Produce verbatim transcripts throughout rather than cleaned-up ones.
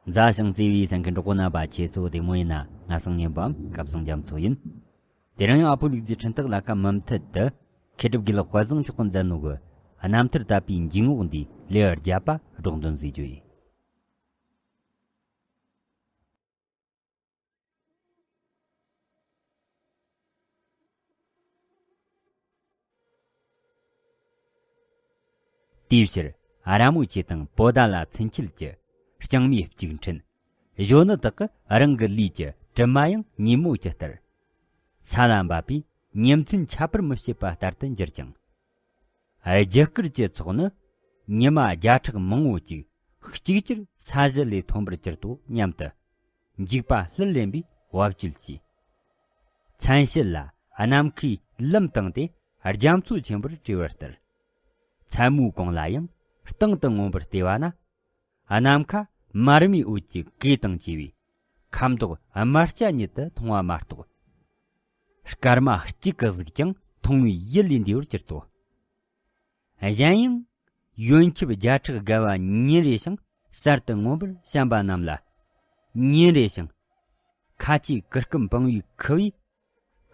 མཛའ་ཞིང་བརྩེ་བའི་སེམས་ཀྱི་གྲོགས་པོ་རྣམ་པ། ཁྱེད་ཚོ་བདེ་མོ་ཡིན་ན། ང་སང་ཉན་པའམ་སྐབས་སང་རྒྱ་མཚོ་ཡིན། དེ་རིང་ཡང་ཨ་ཕོ་ལུག་རྫི་འཕྲིན་སྟེགས་ལ་ཁ་མུ་མཐུད་དུ་མཁས་གྲུབ་དགེ་ལགས་དཔལ་བཟང་མཆོག་གིས་མཛད་ནོ་གི་རྣམ་ཐར་དད་པའི་འཇུག་ངོགས་འདིའི་ལེའུ་བརྒྱད་པ་སྒྲོག་འདོན་བཟོས་རྒྱུ་ཡིན། དེའི་ཕྱིར་ར་མོ་ཆེ་དང་པོ་ཏཱ་ལ་ཚུན་ཆད་ཀྱི་རྐྱང་མའི་ལྕུག་ཕྲན་གཞོན་ནུ་དག་གིས་རང་གི་ལུས་ཀྱི་གྲིབ་མ་ཡང་ཉིན་མོ་གྱི་ལྟར་ས་ལ་འབབ་པས་ཉིན་མཚན་ཁྱད་པར་མི་བྱེད་པ་ལྟར་དུ་འགྱུར་ཅིང་། རྒྱུ་སྐར་གྱི་ཚོགས་ནི་ཉི་མ་བརྒྱ་ཕྲག་མང་བོ་ཅིག་གཅིག་ཅར་ས་གཞི་ལས་ཐོན་པར་གྱུར་ཏོ་སྙམ་དུ་འཇིགས་པ་ལྷུར་ལེན་པའི་བབ་ཅོལ་གྱིས། མཚན་ཕྱེད་ལ་ནམ་མཁའི་ལམ་དང་སྟེ་རྒྱ་མཚོ་ཆེན་པོར་བྲིས་པ་ལྟར། མཚན་མོའི་གུང་ལ་ཡང་སྟེང་དུ་མངོན་པར་བལྟས་པ་ན། ནམ་མཁའ་དམར་མོའི་འོད་ཀྱི་གོས་དང་བཅས་པའི་ཁ་མདོག་དམར་སྐྱ་ཉིད་དུ་མཐོང་བ་མ་གཏོགས། སྐར་མ་གཅིག་གི་གཟུགས་ཀྱང་མཐོང་བའི་ཡུལ་ལས་འདས་པར་གྱུར་ཏོ། གཞན་ཡང་། ཡོན་ཆབ་བརྒྱ་ཕྲག་བརྒལ་བ་ཉིན་རེ་ཞིང་གསར་དུ་མངོན་པར་བཤམས་པ་རྣམས་ལ། ཉིན་རེ་ཞིང་། ཁ་ཆེའི་གུར་ཀུམ་སྤང་བའི་ཁུ་བས་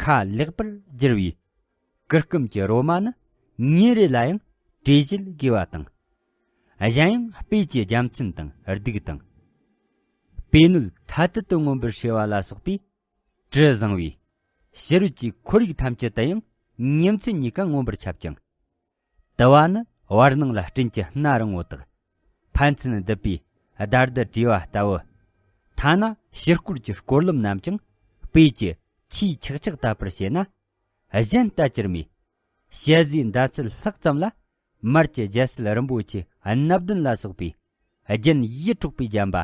ཁ་ལེགས་པར་བསྒྱུར་བའི་གུར་ཀུམ་གྱི་རོ་མ་ནི་ཉིན་རེ་ལ་ཡང་བྲེ་བཞིན་རྒྱས་པ་དང་། གཞན་ཡང་སྤོས་ཀྱི་རྒྱལ་མཚན་དང་གདུགས་དང་། སྤོས་སྣོད་ཐ་དད་དུ་མངོན་པར་བསྲེས་པ་ལ་སོགས་པའི་དྲི་བཟང་བའི་ཕྱི་རོལ་གྱི་ཁོར་ཡུག་ཐམས་ཅད་དུ་ཡང་ཉིན་མཚན་གཉིས་ཀ་མངོན་པར་ཁྱབ་ཅིང་། དུ་བ་ནི་བར་སྣང་ལ་སྤྲིན་གྱི་སྣ་རིང་བོ་དག་ཕན་ཚུན་བསྡུད་པའི་བརྡར་བརྡར་བྲིས་པ་ལྟ་བུ། ཐ་ན་ཕྱི་སྐོར་གྱི་སྐོར་ལམ་རྣམས་ཀྱང་སྤོས་ཀྱི་ཆུས་ཆག་ཆག་བཏབ་པར་བྱས་ན། གཞན་ལྟ་ཅིར་མེད། ཞལ་ཟས་འདའ་ཚུལ་ལྷག་ཙམ་ལ། མར་གྱི་རྒྱལ་སྲིད་རིན་པོ་ཆེ་སྣ་བདུན་ལ་སོགས་པའི་རྒྱན་ཡིད་འཕྲོག་པའི་བརྒྱན་པ།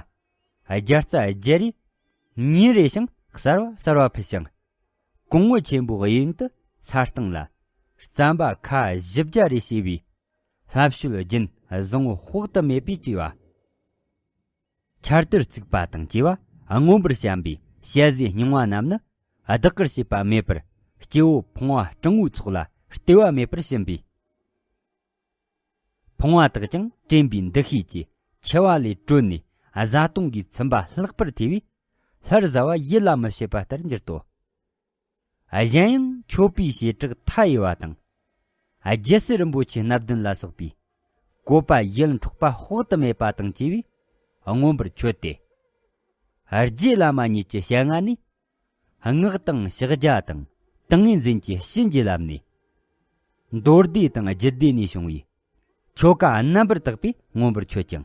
རྒྱ་རྩ་བརྒྱད་རེས་ཉིན་རེ་ཞིང་གསར་བ་གསར་བ་ཕུལ་ཞིང་། གོང་བུ་ཆེན་པོའི་གཡས་གཡོན་དུ་ས་སྟེང་ལ་རྩམ་པ་ཁ་བཞི་བརྒྱ་རེ་བྱས་པའི་ལྷ་བཤོས་རྒྱན་བཟང་བོ་དཔག་ཏུ་མེད་པས་བྲིས་པ། ཆར་དུར་བརྩིགས་པ་དང་བཅས་པ་མངོན་པར་བཤམས་པའི་ཞལ་ཟས་རྙིང་བ་རྣམས་ནི་བདག་གིར་བྱེད་པ་མེད་པར། སྐྱེ་བོ་ཕོངས་པ་སྤྲང་བོའི་ཚོགས་ལ་སྟེར་བ་མེད་པར་བྱིན་པས། ཕོངས་པ་དག་ཀྱང་དྲན་པའི་འདུ་ཤེས་ཀྱིས་འཆི་བ་ལས་གྲོལ་ནས་བཟའ་བཏུང་གིས་ཚིམ་པ་ལྷག་པར་ཐེ་བའི་ལྷར་བཟའ་བ་ཡིད་ལ་མི་བྱེད་པ་ལྟར་འགྱུར་ཏོ། གཞན་ཡང་མཆོད་པའི་བྱེ་བྲག་མཐའ་ཡས་པ་དང་། རྒྱལ་སྲས་རིན་པོ་ཆེ་སྣ་བདུན་ལ་སོགས་པའི་བཀོད་པ་ཡིད་འཕྲོག་པ་དཔག་ཏུ་མེད་པ་དང་བཅས་པས་མངོན་པར་མཆོད་དེ། རྗེ་བླ་མ་ཉིད་ཀྱི་ཞལ་སྔ་ནས། སྔགས་དང་ཕྱག་རྒྱ་དང་ཏིང་ངེ་འཛིན་གྱི་བྱིན་གྱིས་བརླབས་ནས། མདོ་སྡེ་དང་རྒྱུད་སྡེ་ནས་བྱུང་བའི་ཆོ་ག་རྣམ་པར་དག་པས་མངོན་པར་མཆོད་ཅིང་།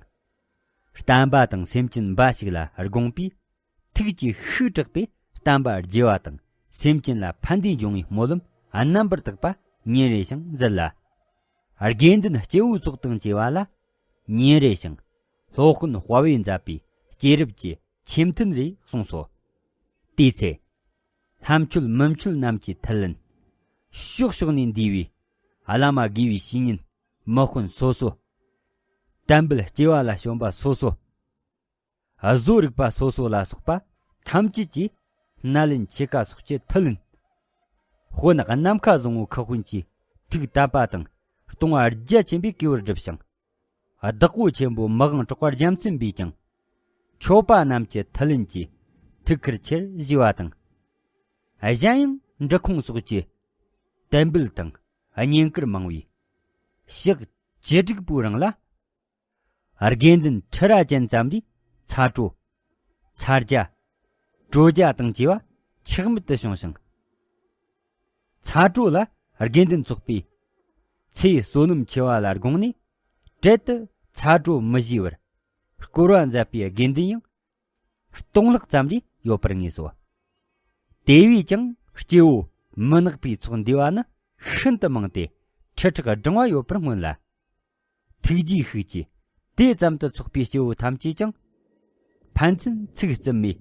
བསྟན་པ་དང་སེམས་ཅན་འབའ་ཞིག་ལ་དགོངས་པའི་ཐུགས་ཀྱི་ཤུགས་དྲག་པས་བསྟན་པ་རྒྱས་པ་དང་སེམས་ཅན་ལ་ཕན་བདེ་འབྱུང་བའི་སྨོན་ལམ་རྣམ་པར་དག་པ་ཉིན་རེ་ཞིང་མཛད་ལ། དགེ་འདུན་སྐྱེ་བོའི་ཚོགས་དང་བཅས་པ་ལ་ཉིན་རེ་ཞིང་སློབ་དཔོན་དཔའ་བོས་མཛད་པའི་སྐྱེས་རབས་ཀྱི་ཆོས་མཐུན་རེ་གསུངས་སོ། དེའི་ཚེ། ལྷ་མཆོད་མི་མཆོད་རྣམས་ཀྱིས་མཐུན་ལེན། ཕྱོགས་ཕྱོགས་ནས་འདུས་པའི་བླ་མ་དགེ་བའི་བཤེས་གཉེན་མི་དཔོན་སོ་སོ། དད་འབུལ་སྐྱེ་བ་ལ་བྱོན་པ་སོ་སོ། བཟོ་རིག་པ་སོ་སོ་ལ་སོགས་པ་ཐམས་ཅད་ཀྱིས་སྣེ་ལེན་ཆོ་ག་སོགས་ཀྱི་མཐུ་ལེན། དཔོན་ནམ་མཁའ་བཟང་པོ་ཁ་དཔོན་གྱིས་ཐུགས་དད་པ་དང་གཏོང་བ་རྒྱ་ཆེན་པོས་གུས་པར་བསྒྲུབས་ཤིང་། བདག་པོ་ཆེན་པོ་མི་དབང་གྲགས་པ་རྒྱལ་མཚན་པས་ཀྱང་མཆོད་པ་རྣམས་ཀྱི་མཐུ་ལེན་གྱིས་ཐུགས་ཁུར་ཆེར་བཞེས་པ་དང་། གཞན་ཡང་འབྲི་ཁུང་སོགས་ཀྱི་དད་འབུལ་དང་བསྙེན་བཀུར་མང་བས། ཕྱག་བཅུ་དྲུག་པོའི་རིང་ལ། དགེ་འདུན་ཁྲི་ར་ཅན་ཙམ་རེ་ཚ་དྲོད། ཚ་རྒྱ། དྲོ་རྒྱ་དང་བཅས་པ་ཆག་མེད་དུ་བྱུང་ཞིང་། ཚ་དྲོད་ལ་དགེ་འདུན་ཚོགས་པས་ཚེའི་བསོད་ནམས་ཆེ་བ་ལ་དགོངས་ནས་གྲལ་དུ་ཚ་དྲོད་མི་བཞེས་པར་བསྐོར་བ་མཛད་པའི་དགེ་འདུན་ཡང་སྟོང་ལྷག་ཙམ་རེ་ཡོད་པར་ངེས་སོ། དེ་བས་ཀྱང་སྐྱེ་བོ་མི་ནག་པའི་ཚོགས་འདུས་པ་ནི་ཤིན་ཏུ་མང་སྟེ་ཁྲི་ཕྲག་བགྲང་བ་ཡོད་པར་མངོན་ལ། ཐུགས་རྗེའི་ཤུགས་ཀྱིས་དེ་ཙམ་དུ་ཚོགས་པའི་སྐྱེ་བོ་ཐམས་ཅད་ཀྱང་། ཕན་ཚུན་ཚིག་རྩུབ་མས་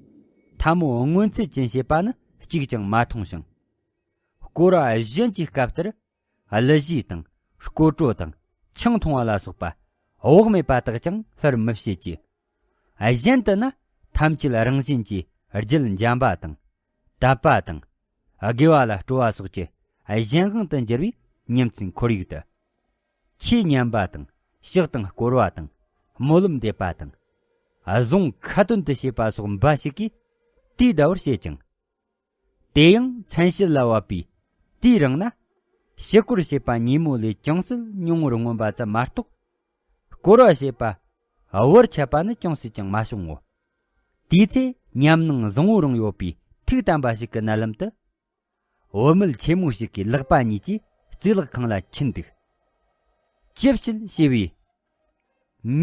ཐལ་མོ་སྔོན་ཚོད་ཅན་བྱེད་པ་ནི་གཅིག་ཀྱང་མ་མཐོང་ཞིང་། སྐོར་བ་གཞན་གྱི་སྐབས་ལྟར་གླུ་གཞས་དང་སྐོར་བྲོ་དང་ཆང་འཐུང་བ་ལ་སོགས་པ་བག་མེད་པ་དག་ཀྱང་ལྷུར་མི་བྱེད་ཀྱི། གཞན་དུ་ན་ཐམས་ཅད་རང་བཞིན་གྱིས་རྒྱུད་འཇམ་པ་དང་དད་པ་དང་། དགེ་བ་ལ་སྤྲོ་བ་སོགས་ཀྱི་གཞན་དབང་དུ་འགྱུར་བའི་ཉིན་མཚན་ཁོར་ཡུག་ཏུ། ཆོས་ཉན་པ་དང་ཕྱག་དང་སྐོར་བ་དང་སྨོན་ལམ་འདེབས་པ་དང་ གཟུངས་ཁ་ཏོན་དུ་བྱེད་པ་སོགས་འབའ་ཞིག་གིས་དུས་འདའ་བར་བྱེད་ཅིང་། དེ་ཡང་མཚན་བཤད་ལ་བབ་པའི་དུས་རིང་ན། ཕྱི་སྐོར་བྱེད་པ་ཉིན་མོ་ལས་ཅུང་ཟད་ཉུང་ངུར་མངོན་པ་ཙམ་མ་གཏོགས། སྐོར་བ་བྱེད་པ་བར་ཆད་པ་ནི་ཅུང་ཟད་ཀྱང་མ་བྱུང་ངོ་། དེའི་ཚེ་ཉམས་སྣང་བཟང་བོ་རང་ཡོད་པའི་ཐུགས་དམ་པ་ཞིག་གི་མནལ་ལམ་དུ། བུད་མེད་ཆེན་མོ་ཞིག་གིས་ལག་པ་གཉིས་ཀྱིས་གཙུག་ལག་ཁང་ལ་ཁྱིལ་འདུག་ཅི་བྱེད་ཞེས་པས།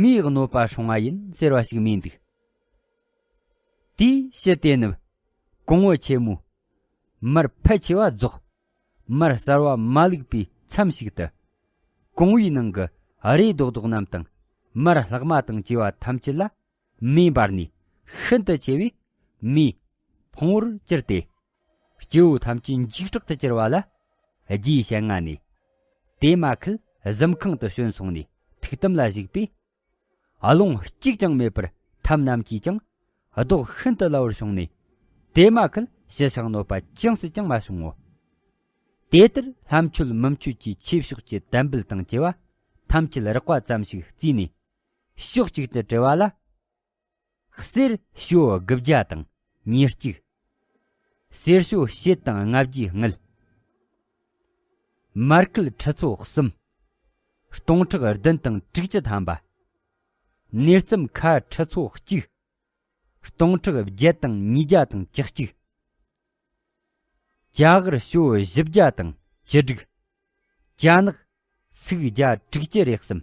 མིའི་གནོད་པ་སྲུང་བ་ཡིན་ཟེར་བ་ཞིག་སྨྲས་འདུག་དེའི་ཕྱི་དེ་ནི་གོང་བུ་ཆེན་མོ། མར་ཕལ་ཆེ་བ་རྫོགས། མར་གསར་བ་མ་བླུགས་པའི་མཚམས་ཤིག་ཏུ། གོང་བུའི་ནང་གི་རས་རྡོག་རྡོག་རྣམས་དང་། མར་ལྷག་མ་དང་བཅས་པ་ཐམས་ཅད་ལ་མེ་འབར་ནས་ཤིན་ཏུ་ཆེ་བས་མེ་ཕུང་བོར་གྱུར་ཏེ། སྐྱེ་བོ་ཐམས་ཅད་འཇིགས་སྐྲག་ཏུ་གྱུར་པ་ལ། རྗེས་ཞལ་སྔ་ནས། དེ་མ་ཁུལ་གཟིམ་ཁང་དུ་བྱོན་སོང་ནས་ཐུགས་དམ་ལ་བཞུགས་པས། རླུང་གཅིག་ཀྱང་མེད་པར་ཐབས་རྣམས་ཀྱིས་ཀྱང་ལྡོག་ཤིན་ཏུ་སླ་བར་བྱུང་ནས། དེ་མ་ཁུལ་ཞི་ཞིང་གནོད་པ་ཅུང་ཟད་ཀྱང་མ་བྱུང་ངོ་། དེ་ལྟར་ལྷ་མཆོད་མི་མཆོད་ཀྱི་ཆོས་ཕྱོགས་ཀྱི་དམ་བེར་དང་བཅས་པ་ཐམས་ཅད་རགས་པ་ཙམ་ཞིག་བརྩིས་ནས། ཕྱོགས་གཅིག་ཏུ་དྲིལ་བ་ལ། གསེར་ཞོ་དགུ་བརྒྱ་དང་ཉེར་གཅིག་གསེར་ཞོ་ཕྱེད་དང་ལྔ་བརྒྱའི་དངུལ། མར་ཁུ་ཁྲི་ཚོ་གསུམ། སྟོང་ཕྲག་བདུན་དང་དྲུག་ཅུ་ཐམ་པ། ནེར་ཙམ་ཁ་ཁྲི་ཚོ་གཅིག་སྟོང་ཕྲག་བརྒྱད་དང་ཉིས་བརྒྱ་དང་བཅུ་གཅིག་ཅ་གར་ཞོ་བཞི་བརྒྱ་དང་བཅུ་དྲུག་ཅ་ནག་ཚིག་བརྒྱ་དྲུག་ཅུ་རེ་གསུམ།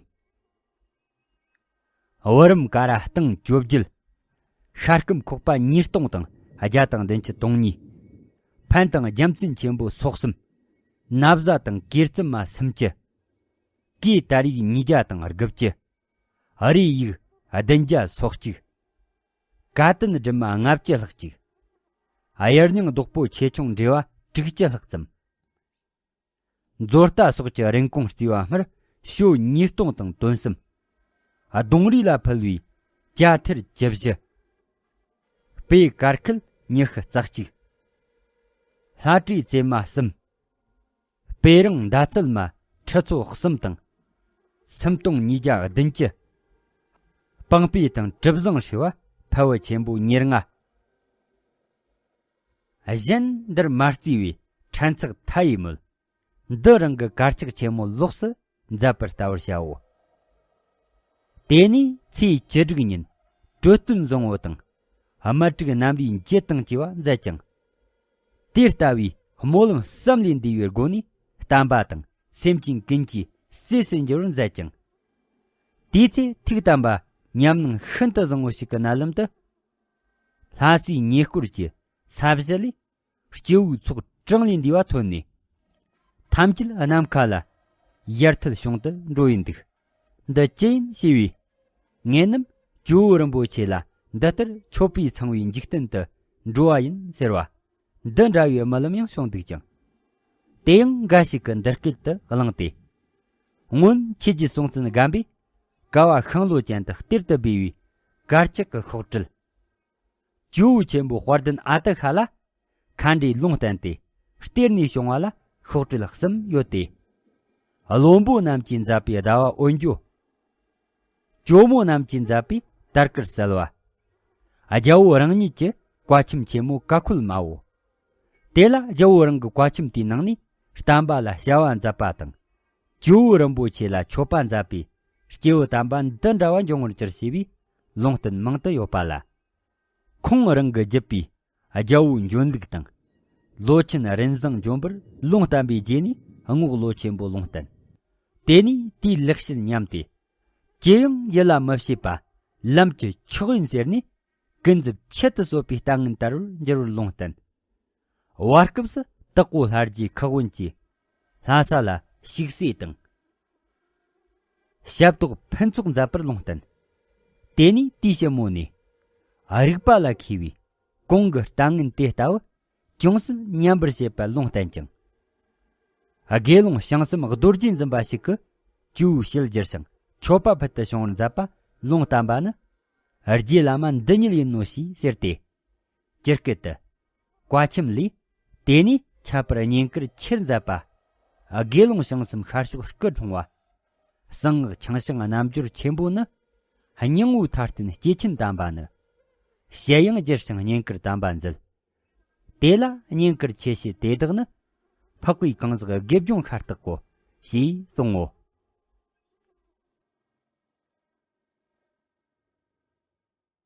བུ་རམ་ཀ་ར་སྟེང་བཅོ་བརྒྱད། ཤ་སྐམ་ཁོག་པ་ཉིས་སྟོང་དང་བརྒྱ་དང་བདུན་ཅུ་དོན་གཉིས། ཕན་དང་རྒྱལ་མཚན་ཆེན་པོ་སོ་གསུམ། ན་བཟའ་དང་གོས་བརྩམས་མ་སུམ་ཅུ། གོས་དར་ཡིག་ཉིས་བརྒྱ་དང་དགུ་བཅུ། རས་ཡིག་བདུན་བརྒྱ་སོ་གཅིག་ཀ་དན་སྦྲིན་མ་ལྔ་བཅུ་ལྷག་ཅིག་གཡུ་རྙིང་རྡོག་པོ་ཆེ་ཆུང་འབྲེལ་བ་དྲུག་ཅུ་ལྷག་ཙམ། མཛོ་རྟ་སོགས་ཀྱི་རིན་གོང་བརྩིས་པ་སྔར་ཞོ་ཉིས་སྟོང་དང་དོན་གསུམ། གདོང་རིས་ལ་ཕུལ་བའི་ཇ་ཐེར་བཅུ་བཞི། སྤོས་དཀར་ཁུད་ཉི་ཤུ་རྩ་གཅིག་ལྷ་བྲིས་བཙེམ་མ་གསུམ། སྤོས་རང་མདའ་ཚད་མ་ཁྲི་ཚོ་གསུམ་དང་། སུམ་སྟོང་ཉིས་བརྒྱ་བདུན་ཅུ། པང་སྤོས་དང་གྲུ་གཟིངས་བསྲེས་པ་ཕལ་བུ་ཆེན་པོ་ཉེར་ལྔ། གཞན་འདིར་མ་བརྩིས་པའི་ཕྲན་ཚེགས་མཐའ་ཡས་མོད། འདི་རང་གི་དཀར་ཆག་ཆེན་མོ་ལོགས་སུ་མཛད་པར་ལྟ་བར་བྱའོ། དེ་ནས་ཚེས་བཅུ་དྲུག་ཉིན་གྲོ་སྟོན་བཟང་པོ་དང་། དམར་དྲུག་རྣམ་རིག་འབྱེད་དང་བཅས་པ་མཛད་ཅིང་། དེ་ལྟ་བུའི་སྨོན་ལམ་བསམ་ལས་འདས་པའི་སྒོ་ནས་བསྟན་པ་དང་སེམས་ཅན་ཀུན་གྱི་སྲས་སུ་འགྱུར་བར་མཛད་ཅིང་། དེའི་ཚེ་ཐུགས་དམ་པ་ཉམས་སྣང་ཤིན་ཏུ་བཟང་པོ་ཞིག་གི་མནལ་ལམ་དུ། ལྷ་སའི་ཉེ་སྐོར་གྱི་ས་གཞི་ལས། སྐྱེ་བོའི་ཚོགས་གྲངས་ལས་འདས་པ་ཐོན་ནས། ཐམས་ཅད་ནམ་མཁའ་ལ་ཡར་ཐལ་བྱུང་དུ་འགྲོ་ཡི་འདུག་འདི་ཅི་ཡིན་ཞེས་པས། ངེད་རྣམས་ཇོ་བོ་རིན་པོ་ཆེ་ལ་འདི་ལྟར་མཆོད་པས་ཚངས་པའི་འཇིག་རྟེན་དུ་འགྲོ་བ་ཡིན་ཟེར་བ། འདི་འདྲ་བའི་རྨི་ལམ་ཡང་བྱུང་འདུག་ཅིང་། དེ་ཡང་འགའ་ཞིག་གིས་འདི་སྐད་དུ་གླེང་སྟེ། སྔོན་ཆོས་རྗེ་སྲོང་བཙན་སྒམ་པོས་ཀ་བ་ཤིང་ལོ་ཅན་དུ་གཏེར་དུ་སྦས་པའི་དཀར་ཆག་གི་ཤོག་དྲིལ། ཇོ་བོ་ཆེན་པོ་དཔལ་ལྡན་ཨ་ཏི་ཤ་ལ་མཁའ་འགྲོས་ལུང་བསྟན་ཏེ། གཏེར་ནས་བྱུང་བ་ལ་ཤོག་དྲིལ་གསུམ་ཡོད་དེ། བློན་པོ་རྣམས་ཀྱིས་མཛད་པའི་ཟླ་བ་འོན་ཇོ། ཇོ་མོ་རྣམས་ཀྱིས་མཛད་པའི་དར་དཀར་གསལ་བ། རྒྱལ་པོ་རང་ཉིད་ཀྱི་བཀའ་ཆེམས་ཆེན་མོ་ཀ་ཁོལ་མ་བོ། དེ་ལ་རྒྱལ་པོ་རང་གི་བཀའ་ཆེམས་དེའི་ནང་ནས་བསྟན་པ་ལ་བྱ་བ་མཛད་པ་དང་། ཇོ་བོ་རིན་པོ་ཆེ་ལ་མཆོད་པ་མཛད་པའི་སྐྱེས་བུ་དམ་པ་འདི་འདྲ་བ་འབྱུང་བར་གྱུར་ཞེས་པའི་ལུང་བསྟན་མང་དུ་ཡོད་པ་ལ། ཁོང་རང་གིས་བརྒྱུད་པའི་རྒྱལ་པོ་འཇོན་ལུགས་དང་། ལོ་ཆེན་རིན་བཟང་འཇོན་པར་ལུང་བསྟན་པའི་རྗེས་ནས་རྔོག་ལོ་ཆེན་པོ་ལུང་བསྟན། དེ་ནས་དེའི་ལེགས་བཤད་ཉམས་ཏེ། ཅི་ཡང་ཡིད་ལ་མི་བྱེད་པ་ལམ་གྱི་མཆོག་ཡིན་ཟེར་ནས། ཀུན་རྫོབ་ཆེད་དུ་གསོད་པའི་ལྟ་ངན་དར་བར་འགྱུར་བར་ལུང་བསྟན། བར་སྐབས་སུ་དྭགས་པོ་ལྷ་རྗེ་ཁག་དབོན་གྱིས་ལྷ་ས་ལ་ཞིག་གསོས་དང་། ཞབས་ཏོག་ཕུན་ཚོགས་མཛད་པར་ལུང་བསྟན། དེ་ནས་དེའི་ཕྱི་མོ་ནས་རིག་པ་ལ་མཁས་པའི་གོང་གི་ལྟ་ངན་དེ་ལྟ་བུ་ཅུང་ཟད་ཉམས་པར་བྱེད་པར་ལུང་བསྟན་ཅིང་། དགེ་སློང་བྱང་སེམས་རྡོ་རྗེ་འཛིན་པ་ཞིག་གིས་ཇོ་བོའི་ཞལ་བསྒྱུར་ཞིང་མཆོད་པ་ཕུལ་དུ་བྱུང་བར་མཛད་པ་ལུང་བསྟན་པ་ནི། རྗེ་བླ་མ་འདི་ཉིད་ཡིན་ནོ་ཞེས་ཟེར་ཏེ། ཇི་སྐད་དུ། བཀའ་ཆེམས་ལས། དེ་ནས་ཁྱད་པར་བསྙེན་བཀུར་ཆེར་མཛད་པ། དགེ་སློང་བྱང་སེམས་ཤར་ཕྱོགས་སྐུ་འཁྲུངས་པ། གསང་སྔགས་ཆང་བྱང་རྣལ་འབྱོར་ཆེན་པོ་ནི། སྙིང་པོའི་མཐའ་རྟེན་སྐྱེས་ཆེན་དམ་པ་ནི། ཞལ་ཡང་བསྒྱུར་ཞིང་བསྙེན་བཀུར་དམ་པ་མཛད། དེ་ལ་བསྙེན་བཀུར་ཆེ་བྱེད་དེ་དག་ནི། འཕགས་པའི་གང་ཟག་དགེ་སྦྱོང་ཤ་སྟག་གོ། ཞེས་གསུང་ངོ་།